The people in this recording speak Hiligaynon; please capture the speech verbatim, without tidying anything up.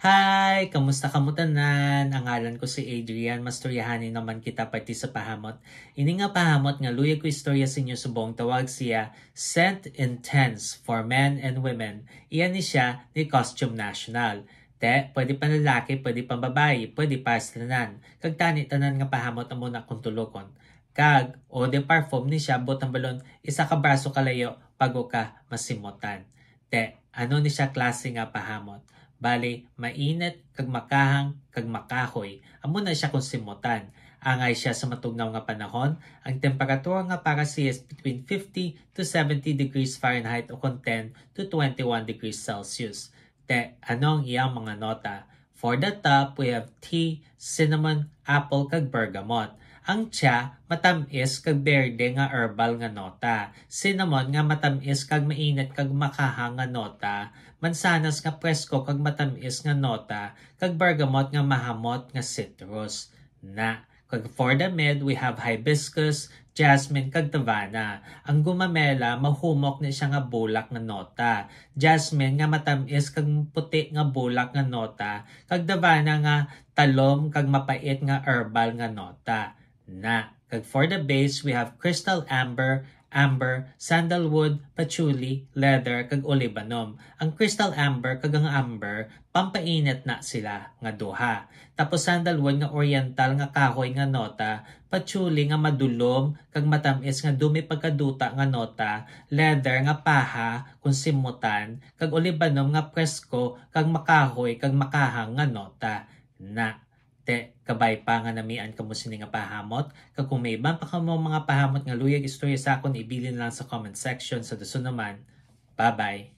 Hi! Kamusta kamo tanan? Ang ngalan ko si Adrian. Mastoryahanay naman kita parte sa pahamot. Ini nga pahamot nga luyag ko istorya sa inyo subong tawag siya Scent Intense for Men and Women. Iya ni siya ni Costume National. Te, pwede panlalaki, pwede pambabayi, pwede para sa tanan. Kag tani tanan nga pahamot amo na kung tulokon. Kag eau de parfum ni siya, butang balon, isa ka braso kalayo bago ka masimutan. Te, ano ni siya klase nga pahamot? Bali, mainit, kag makahang, kag makahoy. Amo na siya kung simutan. Angay siya sa matugnaw nga panahon, ang temperatura nga para siya is between fifty to seventy degrees Fahrenheit o kon ten to twenty-one degrees Celsius. Te, ano ang iyang mga nota? For the top, we have tea, cinnamon, apple, kag bergamot. Ang tea, matamis kag berde nga herbal nga nota. Cinnamon nga matamis kag mainit kag makahang nga nota. Mansanas nga presko kag matamis nga nota. Kag bergamot nga mahamot nga citrus. Na, kag for the mid, we have hibiscus, jasmine, kag davana. Ang gumamela, mahumok ni siya nga bulak nga nota. Jasmine nga matamis kag puti nga bulak nga nota. Kag davana nga talom kag mapait nga herbal nga nota. Na. Kag for the base, we have crystal amber, amber, sandalwood, patchouli, leather, kag olibanum. Ang crystal amber kag ang amber, pampainit na sila nga duha. Tapos sandalwood nga oriental nga kahoy nga nota, patchouli nga madulom kag matamis nga dumi pagkaduta nga nota, leather nga paha kung simutan, kag olibanum nga presko kag makahoy kag makahang nga nota. Na. Te, kabay pa nga namian kamo sini nga pahamot, kag kung may iban pa kamo mga pahamot nga luyag istorya sa akon, ibilin lang sa comment section. Sa dason naman, bye-bye.